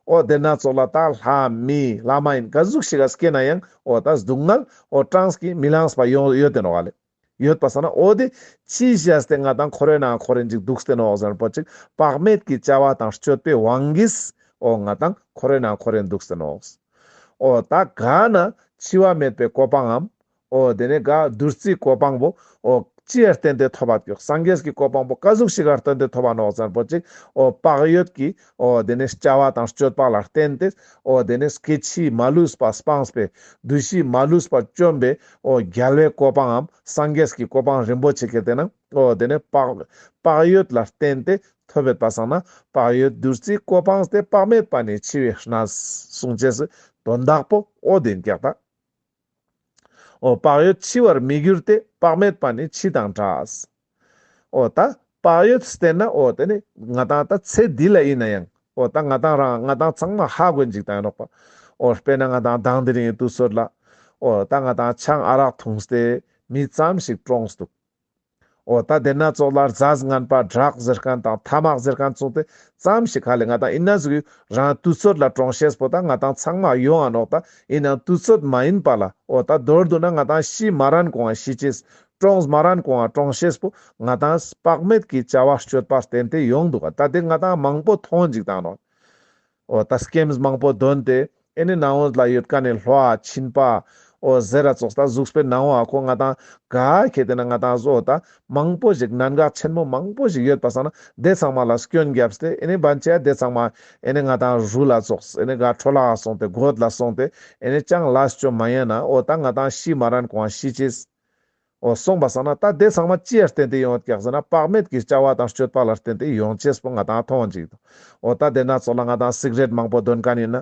འོ་དེ་ན་ཙོགས་ལ་ད་ལྷ་མི་ལྷ་མ་ཡིན་ག་ཟུག་ཞིག་ག་སྐྱེས་ན་ཡང་འོ་ད་སྡུག་བསྔལ་འོ་གྲངས་ཀྱིས་མི་ལངས་པ་ཡོང་ཡོད་དེ་ནོག་ལེ། ཡོད་པ་སང་ན་འོ་དེ་ཅི་བཞག་སྟེ་ང་ཏང་འཁོར་བའི་ནང་འཁོར་རེན་ཅིག་འདུག་སྟེ་ནོག་ཟེར་ན་པོ་ཅིག་བག་མེད་ཀྱི་བྱ་བ་དང་སྤྱོད་པའི་དབང་གིས་འོ་ང་ཏང་འཁོར་བའི་ནང་འཁོར་རེན་འདུག་སྟེ་ནོག་འོ་ད་ག་ན་འཆི་བ་མེད་པའི་གོ་འཕང་ངམ། འོ་དེ་ནས་ག་བདུད་རྩིའི་གོ་འཕང་པོ། འོ་ཅི་ཡར་བརྟེན་ཏེ་ཐོབ་པ་ཀྱོག་སངས་རྒྱས་ཀྱི་གོ་འཕང་པོ་ག་ཟུག་ཞིག་གར་བརྟེན་ཏེ་ཐོབ་པ་ནོག་ཟེར་པོ་ཅིག་འོ་བག་ཡོད་ཀྱི་འོ་དེ་ནས་བྱ་བ་དང་སྤྱོད་པ་ལ་བརྟེན་ཏེ། འོ་དེ་ནས་སྐྱེ་འཆི་མ་ལུས་པ་སྤངས་པའི་འདུ་ཤེས་མ་ལུས་པ་བཅོམ་པའི་འོ་རྒྱལ་བའི་གོ་འཕང་ངམ་སངས་རྒྱས་ཀྱི་གོ་འཕང་རིན་པོ་ཆེ་ཁེ་དེ་ན། འོ་དེ་ནས་བག་བག་ཡོད་ལ་བརྟེན་ཏེ་ཐོབ་ཡོད་པ་སང་ན་བག་ཡོད་བདུད་རྩིའི་གོ་འཕང་སྟེ་བག་མེད་པ་ནི་འཆི་བའི་གནས་གསུངས་ཅེས་སི་དོན་དག་པོ་འོ་དེ་ཡིན་ཀྱག་ད། འོ་བག་ཡོད་འཆི་བར་མི་འགྱུར་ཏེ། བག་མེད་པ་ནི་འཆི་དང་འདྲ། འོ་ད་བག་ཡོད་བསྟེན་ན་འོ་དེ་ནི་ང་ཏང་ད་ཚེ་འདི་ལ་ཡིན་ན་ཡང་འོ་ད་ང་ཏང་རང་ང་ཏང་ཚང་མ་ཧ་གོ་ཡིན་ཅིག་ད་ཡིན་ནོག་པ། འོ་དཔེར་ན་ང་ཏང་དང་དེ་རིང་གི་དུས་ཚོད་ལ་འོ་ད་ང་ཏང་ཆང་ཨ་རག་འཐུངས་ཏེ་མི་ཙམ་ཞིག་གྲོངས་འདུག་འོ་ད་དེ་ན་ཙོགས་ལ་རྫས་ངན་པ་ཌྲག་ཟེར་མཁན་དང་ཐ་མག་ཟེར་མཁན་བཙོངས་ཏེ་ཙམ་ཞིག་ཧ་ལེ་ང་ཏང་ཡིན་ན་ཟུག་གི་རང་དུས་ཚོད་ལ་གྲོངས་ཤེས་པོ་ད་ང་ཏང་ཚང་མ་ཡོང་ང་ནོག་ད་ཡིན་ནའང་དུས་ཚོད་མ་ཡིན་པ་ལ་འོ་ད་མདོར་བསྡུ་ན་ང་ཏང་ཤི་མ་རན་གོང་ང་ཤི་ཅེས། གྲོངས་མ་རན་གོང་ང་གྲོངས་ཤེས་པོ་ང་ཏང་བག་མེད་ཀྱི་བྱ་བ་སྤྱོད་པ་བརྟེན་ཏེ་ཡོང་འདུག་ག་ད་དེ་ང་ཏང་མང་པོ་མཐོང་ཅིག་ད་ནོག་འོ་ད་སྐེམས་མང་པོ་འདོན་ཏེ་ཨེ་ནི་ནང་འོག་ལ་ཡོད་མཁན་ནི་ལྷོ་ཨ་ཕྱིན་པ་འོ་ཟེར་ར་ཙོགས་ད་གཟུགས་པོའི་ནང་འོག་ཨ་ཁོ་ང་ཏང་ག་ཁེ་དེ་ན་ང་ཏང་བཟོ་ད་མང་པོ་ཞིག་གནད་འགག་ཆེན་མོ་མང་པོ་ཞིག་ཡོད་པ་སང་ན་དེ་ཚང་མ་ལ་སྐྱོན་རྒྱབ་སྟེ་ཨེ་ནི་བན་ཆེ་དེ་ཚང་མ་ཨེ་ནི་ང་ཏང་རུལ་ལ་ཙོགས་ཨེ་ནི་ག་འཕྲོ་བརླག་སོང་སྟེ་གོད་ལ་སོང་སྟེ་ཨེ་ནི་ཅང་ལས་ཅོ་མ་ཡིན་ན་འོ་ད་ང་ཏང་ཤི་མ་རན་གོང་ང་ཤི་ཅེས། འོ་སོང་པ་སང་ན་ད་དེ་ཚང་མ་ཅི་ཡར་བརྟེན་ཏེ་ཡོང་ཡོད་ཀྱག་ཟེར་ན་བག་མེད་ཀྱི་བྱ་བ་དང་སྤྱོད་པ་ལ་བརྟེན་ཏེ་ཡོང་ཅེས་པོ་ང་ཏང་མཐོང་ཅིག་འདུག་འོ་ད་དེ་ན་ཙོགས་ལ་ང་ཏང་སིག་རེཊ་མང་པོ་འདོན་མཁན་ཡིན་ན།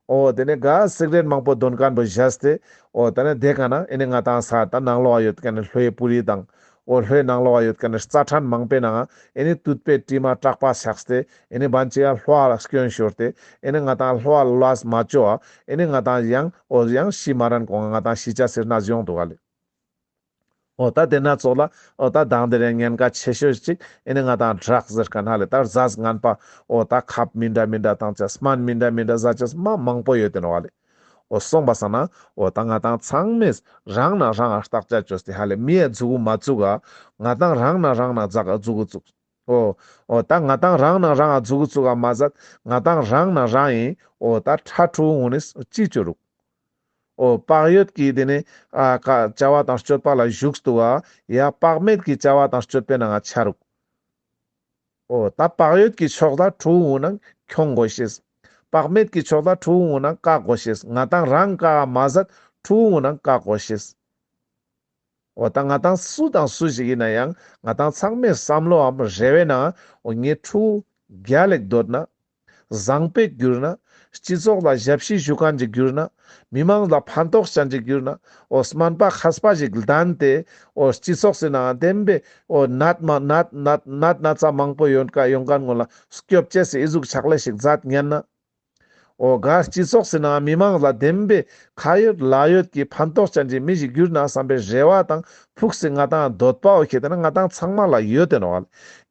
འོ་དེ་ནས་ག་སིག་རེཊ་མང་པོ་འདོན་མཁན་པོ་བཞག་སྟེ། འོ་ད་ནི་དེ་ག་ན་ཨེ་ནི་ང་ཏང་ས་ད་ནང་ལོགས་ཡོད་མཁན་ནི་ལྷོའི་པུ་རི་དང་། འོ་ལྷོའི་ནང་ལོགས་ཡོད་མཁན་ནི་རྩ་ཕྲན་མང་པོའི་ནང་ཨེ་ནི་དུད་པའི་དྲི་མ་དྲག་པ་ཆགས་ཏེ་ཨེ་ནི་བན་ཆེ་ཡ་ལྷོ་ལ་སྐྱོན་ཤོར་ཏེ་ཨེ་ནི་ང་ཏང་ལྷོ་ལ་ལས་མ་ཅོ་བ་ཨེ་ནི་ང་ཏང་ཡང་འོ་ཡང་ཤི་མ་རན་གོང་ང་ང་ཏང་ཤི་ཆ་ཟེར་ན་ཡོང་འདུག་ག་ལེ། འོ་ད་དེ་ན་ཙོགས་ལ་འོ་ད་དང་དེ་རིང་ཉེན་ཁ་ཆེ་ཤོས་ཅིག་ཨེ་ནི་ང་ཏང་ཌྲག་ཟེར་མཁན་ཧ་ལེ་ད་རྫས་ངན་པ་འོ་ད་ཁབ་མི་འདྲ་མི་འདྲ་བཏང་ཅེས་སྨན་མི་འདྲ་མི་འདྲ་ཟ་ཅེས་མ་མང་པོ་ཡོད་དེ་ནོག་ལེ། འོ་སོང་པ་སང་ན་འོ་ད་ང་ཏང་ཚང་མས་རང་ན་རང་ང་བརྟག་དཔྱད་བཅོས་ཏེ་ཧ་ལེ་མི་ཡ་མཛུ་གུ་མ་བཙུགས་ག་ང་ཏང་རང་ན་རང་ན་མཛུ་གུ་བཙུགས། འོ་འོ་ད་ང་ཏང་རང་ན་རང་ང་མཛུ་གུ་བཙུགས་ག་མ་ཟད་ང་ཏང་རང་ན་རང་ཡིན་འོ་ད་ཁྲ་ཕྲུ་གུ་ངུ་ནས་ཅི་ཅོ་རུག་འོ་བག་ཡོད་ཀྱི་དེ་ནས་ཨ་ཀ་བྱ་བ་དང་སྤྱོད་པ་ལ་ཞུགས་འདུག་ག་ཡ་བག་མེད་ཀྱི་བྱ་བ་དང་སྤྱོད་པའི་ནང་ང་ཆ་རུག་འོ་ད་བག་ཡོད་ཀྱི་ཕྱོགས་ལ་ཕྲུ་གུ་ངུ་ནང་ཁྱོང་དགོས་ཤེས། བག་མེད་ཀྱི་ཕྱོགས་ལ་ཕྲུ་གུ་ངུ་ནང་བཀག་དགོས་ཤེས། ང་ཏང་རང་བཀག་ག་མ་ཟད་ཕྲུ་གུ་ངུ་ནང་བཀག་དགོས་ཤེས། འོ་ད་ང་ཏང་སུ་དང་སུ་ཞིག་ཡིན་ན་ཡང་ང་ཏང་ཚང་མའི་བསམ་བློའམ་རེ་བའི་ནང་འོ་ངའི་ཕྲུ་གུ་རྒྱལ་ལེགས་འདོད་ན། བཟང་པོ་གྱུར་ན། སྤྱི་ཚོགས་ལ་ཞབས་ཕྱི་ཞུ་མཁན་ཅིག་གྱུར་ན། མི་མང་ལ་ཕན་ཐོགས་ཅན་ཅིག་གྱུར་ན། འོ་སྨན་པ་མཁས་པ་ཞིག་ལྡན་ཏེ། འོ་སྤྱི་ཚོགས་སི་ནང་བདེན་པའི་འོ་ནད་མ་ནད་ནད་ནད་ན་ཚ་མང་པོ་ཡོང་ཀ་ཡོང་མཁན་ངོ་ལ་སྐྱོབ་ཅེས་སི་ཨི་ཟུག་ཕྱག་ལས་ཤིག་མཛད་ཉན་ན། འོ་ག་སྤྱི་ཚོགས་སི་ནང་མི་མང་ལ་བདེན་པའི་ཁ་ཡོད་ལག་ཡོད་ཀྱི་ཕན་ཐོགས་ཅན་གྱི་མི་ཞིག་གྱུར་ན་བསམ་པའི་རེ་བ་དང་ཕུགས་སུ་ང་ཏང་འདོད་པ་འོ་ཁེ་ཏེ་ན་ང་ཏང་ཚང་མ་ལ་ཡོད་དེ་ནོག་ལེ།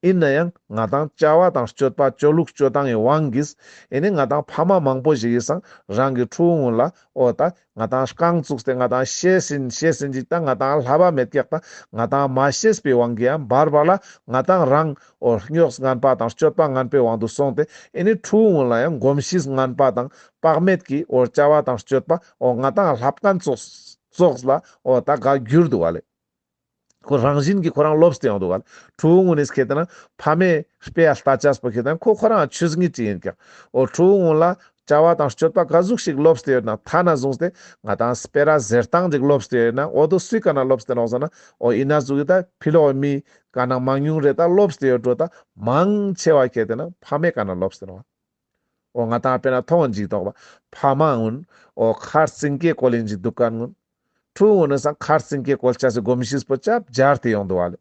ཡིན་ན་ཡང་ང་ཏང་བྱ་བ་དང་སྤྱོད་པ་སྤྱོད་ལུགས་སྤྱོད་སྟངས་ཀྱི་དབང་གིས་ཨེ་ནི་ང་ཏང་ཕ་མ་མང་པོ་ཞིག་གིས་སང་རང་གི་ཕྲུ་གུ་ངུན་ལ་འོ་ད་ང་ཏང་རྐང་བཙུགས་ཏེ་ང་ཏང་ཤེས་ཟིན་ཤེས་ཟིན་ཅིག་ད་ང་ཏང་ལྷ་བ་མེད་ཀྱག་ད་ང་ཏང་མ་ཤེས་པའི་དབང་གིས་ཡང་བར་བར་ལ་ང་ཏང་རང་འོ་སྨྱོགས་ངན་པ་དང་སྤྱོད་པ་ངན་པའི་དབང་དུ་སོང་སྟེ་ཨེ་ནི་ཕྲུ་གུ་ངུན་ལ་ཡང་གོམས་གཤིས་ངན་པ་དང་དཔག་མེད་ཀྱི་འོ་བྱ་བ་དང་སྤྱོད་པ་འོ་ང་ཏང་ལྷབ་མཁན་ཙོགས་ཙོགས་ལ་འོ་ད་ག་གྱུར་འདུག་ག་ལེ། ཁོ་རང་བཞིན་གྱིས་ཁོ་རང་ལོབས་ཏེ་ཡོང་འདུག་ག་ལེ། ཕྲུ་གུ་ངུན་ནི་ཁེ་ཏེ་ན་ཕ་མའི་དཔེ་ལྟ་ཅེས་པོ་ཁེ་ཏེ་ན་ཁོ་ཁོ་རང་ཆོས་ཉིད་ཅིག་ཡིན་ཀྱག་འོ་ཕྲུ་གུ་ངུན་ལ་བྱ་བ་དང་སྤྱོད་པ་ག་ཟུག་ཞིག་ལོབས་ཏེ་ཡོད་ན་ཐ་ན་བཟུང་སྟེ་ང་ཏང་སྤེ་ར་ཟེར་སྟངས་ཅིག་ལོབས་ཏེ་ཡོད་ན་འོ་དོ་སུའི་ཀ་ན་ལོབས་ཏེ་ནོག་ཟེར་ན་འོ་ཡིན་ན་ཟུག་གི་ད་ཕི་ལོག་མི་ཀ་ན་མང་ཉུང་རེ་ད་ལོབས་ཏེ་ཡོད་འགྲོ་ད་མང་ཆེ་བ་ཁེ་ཏེ་ན་ཕ་མའི་ཀ་ན་ལོབས་ཏེ་ནོག་འོ་ང་ཏང་དཔེར་ན་མཐོང་ཅིག་དོགས་པ། ཕ་མ་གུན་འོ་ཁར་རྩིང་སྐེ་བཀོལ་ཡིན་ཅིག་འདུག་མཁན་གུན། ཕྲུ་གུ་གུན་ནི་སང་ཁར་རྩིང་སྐེ་བཀོལ་ཅེས་སི་གོམས་གཤིས་པོ་ཅབ་སྦྱར་ཏེ་ཡོང་འདུག་ག་ལེ།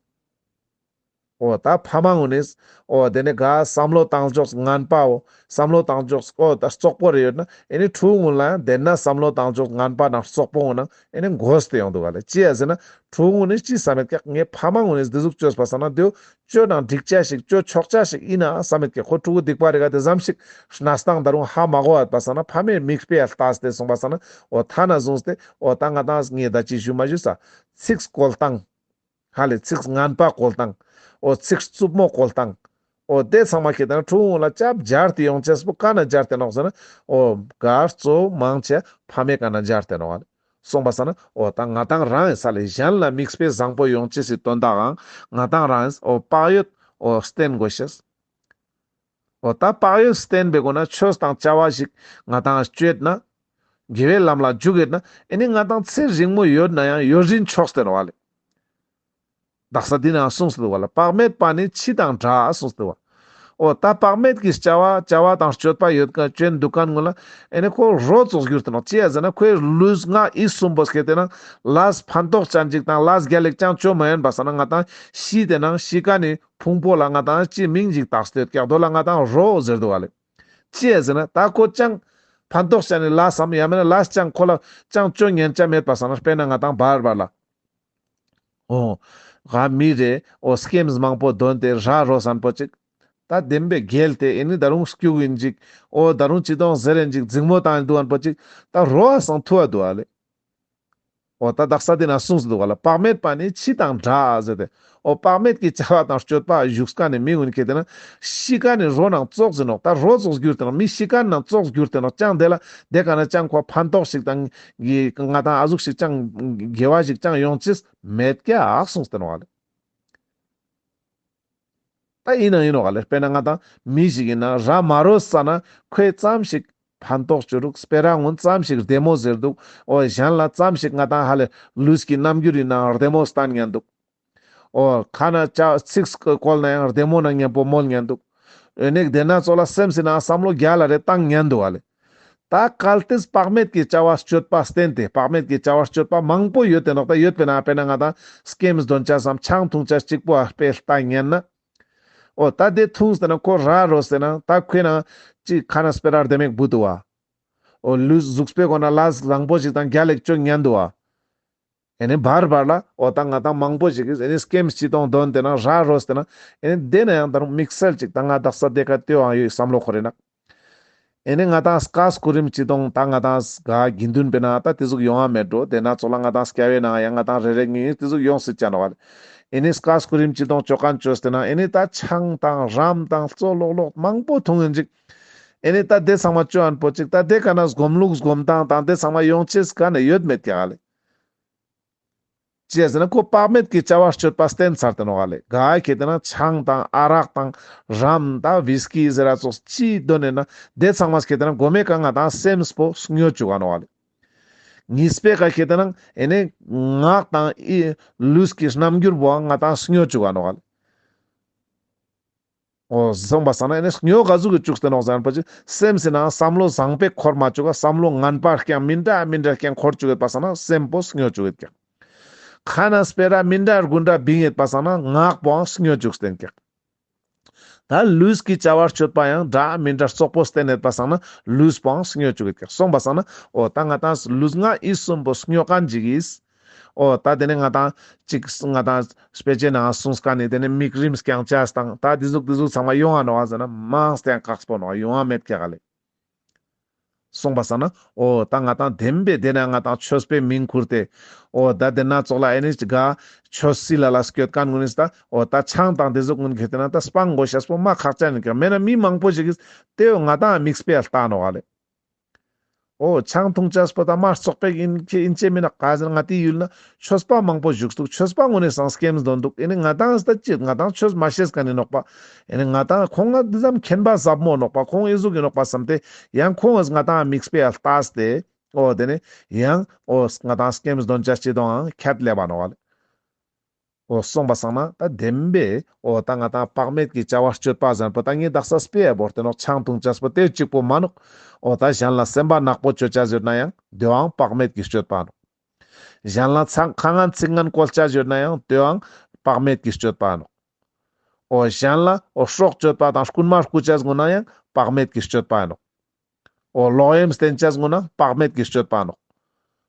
འོ་ད་ཕ་མ་གུན་ནི་འོ་དེ་ནི་ག་བསམ་བློ་བཏང་ཕྱོགས་ངན་པའོ། བསམ་བློ་བཏང་ཕྱོགས་འོ་ད་རྩོག་པོ་རེ་ཡོད་ན་ཨེ་ནི་ཕྲུ་གུ་གུན་ལ་ཡང་དེ་ན་བསམ་བློ་བཏང་ཕྱོགས་ངན་པ་ནང་རྩོག་པོ་གུན་ནང་ཨེ་ནི་འགོས་ཏེ་ཡོང་འདུག་ག་ལེ། ཅི་ཡ་ཟེར་ན་ཕྲུ་གུ་གུན་ནི་ཅི་བསམ་མེད་ཀྱག་ངའི་ཕ་མ་གུན་ནི་འདི་ཟུག་བཅོས་པ་སང་ན་དེའོ་ཅོ་ནང་འགྲིག་ཅེས་ཤིག་ཅོ་ཆོག་ཅེས་ཤིག་ཡིན་ན་བསམ་མེད་ཀྱག་ཁོ་ཕྲུ་གུ་སྡིག་པ་རེ་ག་དེ་ཙམ་ཞིག་གནས་སྟངས་ད་རུང་ཧ་མ་གོ་བ་པ་སང་ན་ཕ་མའི་མིག་དཔེ་ལྟས་ཏེ་སོང་པ་སང་ན་འོ་ཐ་ན་བཟུང་སྟེ་འོ་ད་ང་ཏང་ངས་ད་ཅི་ཞུ་མ་ཞུ་ས་ཚིག་བཀོལ་སྟངས། ཧ་ལེ་ཚིག་ངན་པ་བཀོལ་སྟངས། འོ་ཚིག་རྩུབ་མོ་བཀོལ་སྟངས། འོ་དེ་ཚང་མ་ཁེ་ཏེ་ན་ཕྲུ་གུ་གུན་ལ་ཅབ་སྦྱར་ཏེ་ཡོང་ཅེས་པོ་ཀ་ན་སྦྱར་ཏེ་ནོག་ཟེར་ན་འོ་ག་གཙོ་བོ་མང་ཆེ་ཕ་མའི་ཀ་ན་སྦྱར་ཏེ་ནོག་ག་ལེ། སོང་པ་སང་ན་འོ་ད་ང་ཏང་རང་ཡིན་ས་ལེ་གཞན་ལ་མིག་དཔེ་བཟང་པོ་ཡོང་ཅེས་སི་དོན་དག་གང་ང་ཏང་རང་ཡིན་འོ་བག་ཡོད་འོ་བསྟེན་དགོས་ཤེས། འོ་ད་བག་ཡོད་བསྟེན་པའི་སྒོ་ན་ཆོས་དང་བྱ་བ་ཞིག་ང་ཏང་སྤྱོད་ན་དགེ་བའི་ལམ་ལ་འཇུག་ཡོད་ན་ཨེ་ནི་ང་ཏང་ཚེ་རིང་མོ་ཡོད་ན་ཡང་ཡུན་རིང་ཆོག་སྟེ་ནོག་ག་ལེ། དག་ས་འདི་ན་གསུངས་ཏེ་འདུག་ག་ལེ། བག་མེད་པ་ནི་ཁྱི་དང་འདྲ་གསུངས་ཏེ་འདུག་ག། འོ་ད་བག་མེད་ཀྱི་བྱ་བ་བྱ་བ་དང་སྤྱོད་པ་ཡོད་མཁན་ཅན་འདུག་མཁན་གུན་ལ་ཨེ་ནི་ཁོ་རོ་ཙོགས་གྱུར་ཏེ་ནོག་ཅི་ཡ་ཟེར་ན་ཁོའི་ལུས་ངག་ཡིད་གསུམ་པོ་ཁེ་ཏེ་ན་ལས་ཕན་ཐོགས་ཅན་ཅིག་དང་ལས་རྒྱལ་ལེགས་ཅང་ཅོ་མ་ཡོང་པ་སང་ན་ང་ཏང་ཤི་སྟེ་ན་ཤི་ཀ་ནི་ཕུང་པོ་ལ་ང་ཏང་ཅི་མིང་ཅིག་བཏགས་ཏེ་ཡོད་ཀྱག་དོ་ལ་ང་ཏང་རོ་ཟེར་འདུག་ག་ལེ། ཅི་ཡ་ཟེར་ན་ད་ཁོ་ཅང་ཕན་ཐོགས་ཅན་ནི་ལས་སམ་ཡང་མེད་ན་ལས་ཅང་ཁོ་ལ་ཅང་ཅོ་ཉན་ཅ་མེད་པ་སང་ན་དཔེར་ན་ང་ཏང་བར་བར་ལ། འོ། ག་མི་རེ་འོ་སྐེམས་མང་པོ་འདོན་ཏེ་ར་རོ་སན་པོ་ཅིག་ད་བདེན་པའི་རྒྱལ་ཏེ་ཨེ་ནི་ད་རུང་སྐྱུག་ཡིན་ཅིག་འོ་ད་རུང་ཅི་དོང་ཟེར་ཡིན་ཅིག་འཛིང་མོ་བཏང་ཡིན་འདུག་ཨན་པོ་ཅིག་ད་རོ་ཨ་སང་ཐུ་བ་འདུག་ཨ་ལེ། འོ་ད་དག་ས་དེ་ན་གསུངས་སུ་འདུག་ག་ལེ། བག་མེད་པ་ནི་ཁྱི་དང་འདྲ་ཟེར་ཏེ། འོ་བག་མེད་ཀྱི་བྱ་བ་དང་སྤྱོད་པ་བཞུགས་ཀ་ནི་མི་གུན་ཁེ་ཏེ་ན་ཤི་ཀ་ནི་རོ་ནང་ཙོགས་ཟེར་ནོག་ད་རོ་ཙོགས་གྱུར་ཏེ་ནོག་མི་ཤི་ཀ་ནང་ཙོགས་གྱུར་ཏེ་ནོག་ཅང་དེ་ལ་དེ་ཀ་ན་ཅང་ཁོ་ཕན་ཐོགས་ཤིག་དང་གི་ང་ཏང་ཨ་ཟུག་ཤིག་ཅང་དགེ་བ་ཤིག་ཅང་ཡོང་ཅེས་མེད་ཀྱག་གསུངས་ཏེ་ནོག་ལེ། ད་ཡིན་ན་ཡིན་ནོག་ལེ། དཔེར་ན་ང་ཏང་མི་ཞིག་ཡིན་ན་ར་མ་རོ་ས་ན་ཁོས་ཙམ་ཞིག་ཕན་ཐོགས་ཅོ་རུག་སྤེ་ར་གུན་ཙམ་ཞིག་བདེ་མོ་ཟེར་འདུག་འོ་གཞན་ལ་ཙམ་ཞིག་ང་ཏང་ཧ་ལེ་ལུས་ཀྱི་རྣམ་འགྱུར་ཡིན་ནའང་བདེ་མོ་སྟན་ཉན་འདུག་འོ་ཁ་ན་ཅ་ཚིག་བཀོལ་ན་ཡང་བདེ་མོ་ན་ཉམ་པོ་མོལ་ཉན་འདུག་ཨེ་ནེ་དེ་ན་ཙོགས་ལ་སེམས་སི་ནང་བསམ་བློ་རྒྱལ་ལ་རེ་བཏང་ཉན་འདུག་ཨ་ལེ། ད་གལ་ཏེ་བག་མེད་ཀྱི་བྱ་བ་སྤྱོད་པ་བསྟེན་ཏེ་བག་མེད་ཀྱི་བྱ་བ་སྤྱོད་པ་མང་པོ་ཡོད་དེ་ནོག་ད་ཡོད་པེ་ན་དཔེར་ན་ང་ཏང་སྐེམས་འདོན་ཅ་སམ་ཆང་འཐུང་ཅ་གཅིག་པོ་ཨ་དཔེ་ལྟ་ཉན་ན། འོ་ད་དེ་འཐུངས་ཏེ་ན་ཁོ་ར་རོ་སྟེ་ན་ད་ཁོའི་ནང་ཅིག་ཁ་ན་སྤེ་ར་རྡེ་མོ་བུད་འདུག་བ། འོ་ལུས་གཟུགས་པོའི་སྒོ་ན་ལས་བཟང་པོ་ཞིག་དང་རྒྱལ་ལེགས་ཅོ་ཉན་འདུག་བ། ཨེ་ནེ་བར་བར་ལ་འོ་ད་ང་ཏང་མང་པོ་ཞིག་གིས་ཨེ་ནེ་སྐེམས་ཅི་གཏོང་འདོན་ཏེ་ན་ར་རོ་སྟེ་ན་ཨེ་ནེ་དེ་ན་ཡང་ད་རུང་དམིགས་བསལ་ཅིག་ད་ང་དག་ས་དེ་ཀ་ལྟོས་ཨང་ཡོད་བསམ་བློ་འཁོར་རེ་ན། ཨེ་ནེ་ང་ཏང་སྐས་སྐུ་རིམ་ཅི་གཏོང་ད་ང་ཏང་ག་དགེ་འདུན་པེ་ན་ད་དེ་ཟུག་ཡོང་ང་མེད་འགྲོ། དེ་ན་ཙོགས་ལ་ང་ཏང་སྐྱ་བའི་ནང་ཡང་ང་ཏང་རེ་རེ་གཉིས་གཉིས་དེ་ཟུག་ཡོང་སྲིད་ཅ་ནོག་བ་ལེ། ཨེ་ནེ་སྐས་སྐུ་རིམ་ཅི་གཏོང་ཅོ་མཁན་ཅོས་ཏེ་ན་ཨེ་ནེ་ད་ཆང་དང་རམ་དང་ཙོགས་ལོག་ལོག་མང་པོ་འཐུང་ཡིན་ཅིག་ཨེ་ནེ་ད་དེ་ཚང་མ་ཅོ་ཨན་པོ་ཅིག་ད་དེ་ཀ་ན་སྒོམ་ལུགས་སྒོམ་སྟངས་དང་དེ་ཚང་མ་ཡོང་ཅེས་ག་ནས་ཡོད་མེད་ཀྱག་ལེ། ཅི་ཟེར་ན་ཁོ་བག་མེད་ཀྱི་བྱ་བ་སྤྱོད་པ་བསྟེན་ཚར་ཏེ་ནོག་ལེ། ག་ཁེ་ཏེ་ན་ཆང་དང་ཨ་རག་དང་རམ་དང་ཝིས་ཀི་ཟེར་ར་ཙོགས་ཅི་འདོན་ནེ་ན་དེ་ཚང་མ་ཁེ་ཏེ་ན་གོ་མེ་ཀ་ང་ཏང་སེམས་པོ་སྨྱོ་བཅུག་ག་ནོག་ལེ། གཉིས་པའི་ཀ་ཁེ་ཏེ་ན་ཨེ་ནེ་ངག་དང་ཨི་ལུས་ཀྱི་རྣམ་འགྱུར་པོ་ང་ཏང་སྨྱོ་བཅུག་ག་ནོག་ལེ། འོ་སོང་པ་སང་ན་ཨེ་ནི་སྨྱོ་ག་ཟུག་གི་བཅུག་སྟེ་ནོག་ཟེར་ན་པ་ཅིག་སེམས་སི་ནང་བསམ་བློ་བཟང་པོ་འཁོར་མ་བཅུག་ག་བསམ་བློ་ངན་པ་རྐྱང་མི་འདྲ་མི་འདྲ་རྐྱང་འཁོར་བཅུག་གེད་པ་སང་ན་སེམས་པོ་སྨྱོ་བཅུག་གེད་ཀྱག། ཁ་ནས་སྤེ་ར་མི་འདྲ་དགུ་འདྲ་བིང་ཡེད་པ་སང་ན་ངག་པོའང་སྨྱོ་བཅུག་སྟེ་ཀྱག། ད་ལུས་ཀྱི་བྱ་བ་སྤྱོད་པ་ཡང་འདྲ་མི་འདྲ་རྩོག་པོ་བསྟན་ཡོད་པ་སང་ན་ལུས་པོའང་སྨྱོ་བཅུག་གེད་ཀྱག། སོང་པ་སང་ན་འོ་ད་ང་ཏང་ལུས་ངག་ཡིད་གསུམ་པོ་སྨྱོ་མཁན་ཅིག་ཨིན། འོ་ད་དེ་ནས་ང་ཏང་ཅིག་ང་ཏང་དཔེ་ཆའི་ནང་གསུངས་མཁན་ནི་དེ་ནས་མིག་རིམས་རྐྱང་ཅེས་དང་ད་དེ་ཟུག་དེ་ཟུག་ཚང་མ་ཡོང་ང་ནོག་ཟེར་ན་མང་སྟེ་ཡང་དཀགས་པོ་ནོག། ཡོང་ང་མེད་ཀྱག་ལེ། སོང་པ་སང་ན་འོ་ད་ང་ཏང་བདེན་པའི་དེ་ན་ང་ཏང་ཆོས་པའི་མིང་ཁུར་ཏེ་འོ་ད་དེ་ན་ཙོགས་ལ་ཨེ་ནི་ཅི་ག་ཆོས་སི་ལ་ལ་སྐྱོད་མཁན་ཀུན་ནིས་ད་འོ་ད་ཆང་དང་དེ་ཟུག་ཀུན་ཁེ་ཏེ་ན་ད་སྤང་དགོས་ཤེས་པོ་མ་ཁག་ཅན་ཡིན་ཀྱག། མེད་ན་མི་མང་པོ་ཞིག་གིས་དེ་འོ་ང་ཏང་མིག་དཔེ་ལྟ་ནོག་ལེ། འོ་ཆང་འཐུང་ཅེས་པོ་ད་མ་རྩོག་པོ་ཨིན་ཁེ་ཨིན་ཅེས་མིན་ན་ག་ཟེར་ན་ང་ཏིའི་ཡུལ་ན་ཆོས་པ་མང་པོ་བཞུགས་འདུག། ཆོས་པ་ངོ་ནས་སང་སྐེམས་དོན་འདུག། ཨེ་ནི་ང་ཏང་ད་ཅི་ང་ཏང་ཆོས་མ་ཤེས་མཁན་ནི་ནོག་པ། ཨེ་ནི་ང་ཏང་ཁོང་ང་འདི་ཙམ་མཁྱེན་པ་ཟབ་མོ་ནོག་པ། ཁོང་ཨེ་ཟུག་གི་ནོག་པ་བསམ་སྟེ་ཡང་ཁོང་ང་ང་ཏང་མིག་དཔེ་ལྟས་ཏེ་འོ་དེ་ནི་ཡང་འོ་ང་ཏང་སྐེམས་དོན་ཅེས་ཅི་དང་ཁྱད་ལས་པ་ནོག་ལེ། འོ་སོང་པ་སང་ན་ད་བདེན་པའི་འོ་ད་ང་ཏང་བག་མེད་ཀྱི་བྱ་བ་སྤྱོད་པ་ཟེར་པོ་ད་ངས་དག་ས་དཔེ་ཡ་བོར་ཏེ་ནོག། ཆང་འཐུང་ཅེས་པོ་དེ་གཅིག་པོ་མ་ནོག། འོ་ད་གཞན་ལ་སེམས་པ་ནག་པོ་བཅོ་ཅེས་ཡོད་ན་ཡང་དེའང་བག་མེད་ཀྱི་སྤྱོད་པ་ནོག། གཞན་ལ་ཚང་ཁ་ངན་ཚིག་ངན་བཀོལ་ཅེས་ཡོད་ན་ཡང་དེའང་བག་མེད་ཀྱི་སྤྱོད་པ་ནོག། འོ་གཞན་ལ་འོ་སྲོག་གཅོད་པ་དང་རྐུན་མ་རྐུ་ཅེས་ཀུན་ན་ཡང་བག་མེད་ཀྱི་སྤྱོད་པ་ནོག། འོ་ལོག་གཡེམ་བསྟེན་ཅེས་ཀུན་ན་བག་མེད་ཀྱི་སྤྱོད་པ་ནོག།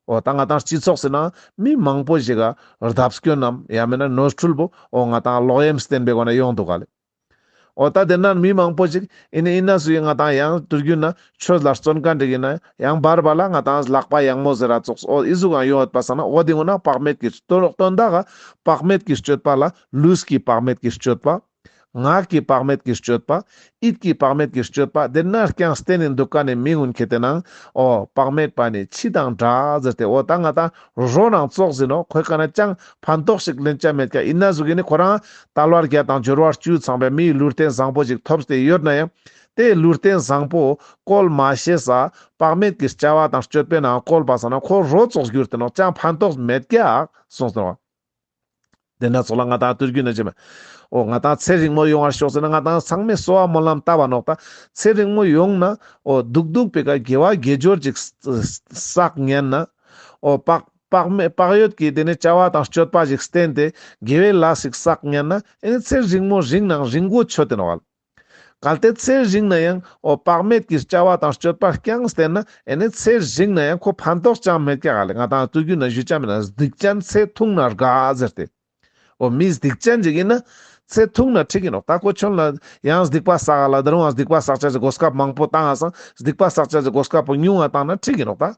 འོ་ད་ང་ཏང་སྤྱི་ཚོགས་སི་ནང་མི་མང་པོ་ཞིག་ག་བརྡབ་སྐྱོན་ནམ་ཡང་མིན་ན་ནོར་འཁྲུལ་པོ་འོ་ང་ཏང་ལོག་གཡེམ་བསྟེན་པའི་སྒོ་ནས་ཡོང་འདུག་ག་ལེ། འོ་ད་དེ་ན་མི་མང་པོ་ཞིག་ཨེ་ནི་ཨིན་ན་སུ་ཡིན་ང་ཏང་ཡང་དུས་རྒྱུན་ན་ཆོས་ལ་བརྩོན་མཁན་ཅིག་ཡིན་ན་ཡང་བར་བར་ལ་ང་ཏང་ལག་པ་ཡང་མོ་ཟེར་ར་ཙོགས་འོ་ཨི་ཟུག་ཡང་ཡོང་ཡོད་པ་སང་ན་འོ་དེ་ཀུན་ན་བག་མེད་ཀྱི་དོན་དག་ག་བག་མེད་ཀྱི་སྤྱོད་པ་ལ་ལུས་ཀྱི་བག་མེད་ཀྱི་སྤྱོད་པ། ངག་གི་བག་མེད་ཀྱི་སྤྱོད་པ། ཡིད་ཀྱི་བག་མེད་ཀྱི་སྤྱོད་པ། དེ་ན་རྐྱང་བསྟེན་ནས་འདུག་མཁན་ནི་མི་ཀུན་ཁེ་ཏེ་ན་འོ་བག་མེད་པ་ནི་ཁྱི་དང་འདྲ་ཟེར་ཏེ་འོ་ད་ང་ཏང་རོ་ནང་ཙོགས་ཟེར་ནོག། ཁོའི་ཀ་ན་ཅང་ཕན་ཐོགས་ཤིག་ལེན་ཅེས་མེད་ཀྱག། ཨིན་ན་ཟུག་གི་ནི་ཁོ་རང་དལ་བ་བརྒྱད་དང་འབྱོར་བ་བཅུ་ཚང་པའི་མིའི་ལུས་རྟེན་བཟང་པོ་ཞིག་ཐོབ་སྟེ་ཡོད་ན་ཡང་དེ་ལུས་རྟེན་བཟང་པོ་བཀོལ་མ་ཤེས་ས་བག་མེད་ཀྱི་བྱ་བ་དང་སྤྱོད་པའི་ནང་བཀོལ་པ་སང་ན་ཁོ་རོ་ཙོགས་གྱུར་ཏེ་ནོག། ཅང་ཕན་ཐོགས་མེད་ཀྱག་གསུངས་ཏེ་ནོག། དེ་ན་ཙོགས་ལ་ང་ཏང་དུས་རྒྱུན་ན་ཅི་མ། འོ་ང་ཏང་ཚེ་རིང་མོ་ཡོང་བར་ཤོག་ཟེར་ན་ང་ཏང་ཚང་མས་གསོལ་བ་སྨོན་ལམ་བཏབ་པ་ནོག་ད། ཚེ་རིང་མོ་ཡོང་ན་འོ་སྡུག་སྡུག་པའི་ཀ་དགེ་བ་དགེ་སྦྱོར་ཅིག་བསགས་ཉན་ན། འོ་བག་བག་མེད་བག་ཡོད་ཀྱི་དེ་ནས་བྱ་བ་དང་སྤྱོད་པ་ཞིག་བསྟེན་ཏེ་དགེ་བའི་ལས་ཤིག་བསགས་ཉན་ན་ཨེ་ནི་ཚེ་རིང་མོ་རིང་ནང་རིང་གོ་ཆོད་དེ་ནོག་ལེ། གལ་ཏེ་ཚེ་རིང་ན་ཡང་འོ་བག་མེད་ཀྱི་བྱ་བ་དང་སྤྱོད་པ་རྐྱང་བསྟེན་ན་ཨེ་ནི་ཚེ་རིང་ན་ཡང་ཁོ་ཕན་ཐོགས་ཅང་མེད་ཀྱག་ལེ། ང་ཏང་དུས་རྒྱུན་ན་ཞུ་ཅེས་མེད་ན་སྡིག་ཅན་ཚེ་ཐུང་ན་དགའ་ཟེར་ཏེ། འོ་མི་སྡིག་ཅན་ཅིག་ཡིན་ན་ཚེ་ཐུང་ན་འགྲིག་གི་ནོག། ད་ཁོ་ཆོན་ལ་ཡང་སྡིག་པ་བསགས་ལ་ད་རུང་ཡང་སྡིག་པ་བསགས་ཅེས་སི་གོ་སྐབས་མང་པོ་བཏང་ང་སང་སྡིག་པ་བསགས་ཅེས་སི་གོ་སྐབས་པོ་ཉུང་ང་བཏང་ན་འགྲིག་གི་ནོག་ད།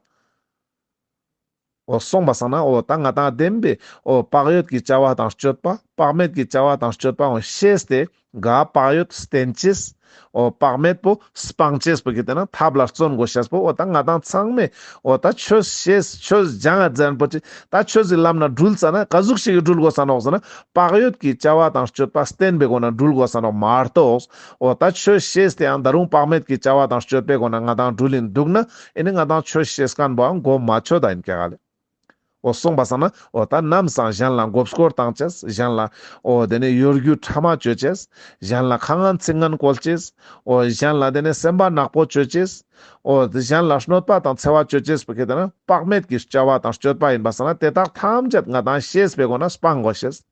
འོ་སོང་པ་སང་ན་འོ་ད་ང་ཏང་བདེན་པའི་འོ་བག་ཡོད་ཀྱི་བྱ་བ་དང་སྤྱོད་པ་བག་མེད་ཀྱི་བྱ་བ་དང་སྤྱོད་པ་འོ་ཤེས་ཏེ་ག་བག་ཡོད་བསྟེན་ཅེས་འོ་བག་མེད་པོ་སྤང་ཅེས་པོ་གི་དེ་ན་ཐབས་ལ་བརྩོན་དགོས་ཤེས་པོ་འོ་ད་ང་ཏང་ཚང་མས་འོ་ད་ཆོས་ཤེས་ཆོས་སྦྱང་ང་ཟེར་པོ་ཅི་ད་ཆོས་སི་ལམ་ན་འགྲུལ་ཙ་ན་ག་ཟུག་ཞིག་གི་འགྲུལ་དགོས་ས་ནོག་ཟེར་ན་བག་ཡོད་ཀྱི་བྱ་བ་དང་སྤྱོད་པ་བསྟེན་པའི་སྒོ་ན་འགྲུལ་དགོས་ས་ནོག་མ་གཏོགས། འོ་ད་ཆོས་ཤེས་ཏེ་ཡང་ད་རུང་བག་མེད་ཀྱི་བྱ་བ་དང་སྤྱོད་པའི་སྒོ་ན་ང་ཏང་འགྲུལ་ཡིན་འདུག་ན་ཨེ་ནི་ང་ཏང་ཆོས་ཤེས་མཁན་པོའང་གོ་མ་ཆོད་ད་ཡིན་ཀྱག་ལེ། འོ་སོང་པ་སང་ན་འོ་ད་ནམ་སང་གཞན་ལ་མགོ་སྐོར་བཏང་ཅེས་གཞན་ལ་འོ་དེ་ནས་གཡོ་སྒྱུ་ཕྲ་མ་བཅོ་ཅེས་གཞན་ལ་ཁ་ངན་ཚིག་ངན་བཀོལ་ཅེས་འོ་གཞན་ལ་དེ་ནས་སེམས་པ་ནག་པོ་བཅོ་ཅེས་འོ་གཞན་ལ་གནོད་པ་དང་འཚེ་བ་བཅོ་ཅེས་པོ་གི་དེ་ན་བག་མེད་ཀྱི་བྱ་བ་དང་སྤྱོད་པ་ཡིན་པ་སང་ན་དེ་དག་ཐམས་ཅད་ང་ཏང་ཤེས་པའི་སྒོ་ན་སྤང་དགོས་ཤེས།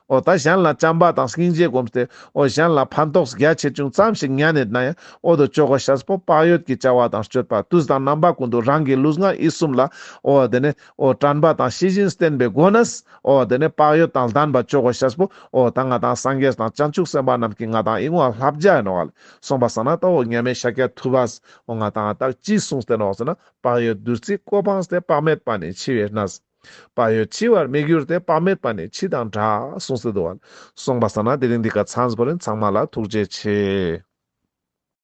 འོ་ད་གཞན་ལ་བྱམས་པ་དང་སྙིང་རྗེ་བསྒོམས་ཏེ་འོ་གཞན་ལ་ཕན་ཐོགས་རྒྱ་ཆེ་ཆུང་ཙམ་ཞིག་ཉན་ཡོད་ན་ཡང་འོ་དོ་ཅོ་གོ་ཤེས་པོ་བག་ཡོད་ཀྱི་བྱ་བ་དང་སྤྱོད་པ་དུས་དང་རྣམ་པ་ཀུན་ཏུ་རང་གི་ལུས་ངག་ཡིད་གསུམ་ལ་འོ་དེ་ནས་འོ་དྲན་པ་དང་ཤེས་བཞིན་བསྟེན་པའི་སྒོ་ནས་འོ་དེ་ནས་བག་ཡོད་དང་ལྡན་པ་ཅོ་གོ་ཤེས་པོ་འོ་ད་ང་ཏང་སངས་རྒྱས་དང་བྱང་ཆུབ་སེམས་དཔའ་རྣམས་ཀྱིས་ང་ཏང་ཨིན་བ་བསླབ་བྱ་ཡིན་ནོག་ལེ། སོང་པ་སང་ན་ད་འོ་མཉམ་མེད་ཤཱཀྱ་ཐུབ་པས་འོ་ང་ཏང་ད་ཅི་གསུངས་ཏེ་ནོག་ཟེར་ན། བག་ཡོད་བདུད་རྩི་ཀོ་ཕངས་ཏེ། བག་མེད་པ་ནི་འཆི་བའི་གནས། བག་ཡོད་འཆི་བར་མི་འགྱུར་ཏེ། བག་མེད་པ་ནི་འཆི་དང་འདྲ། གསུངས་ཏེ་འདུག་པ། སོང་པ་སང་ན་དེ་རིང་འདི་ཀ་ཚང་པོ་རིན། ཚང་མ་ལ་ཐུགས་རྗེ་ཆེ།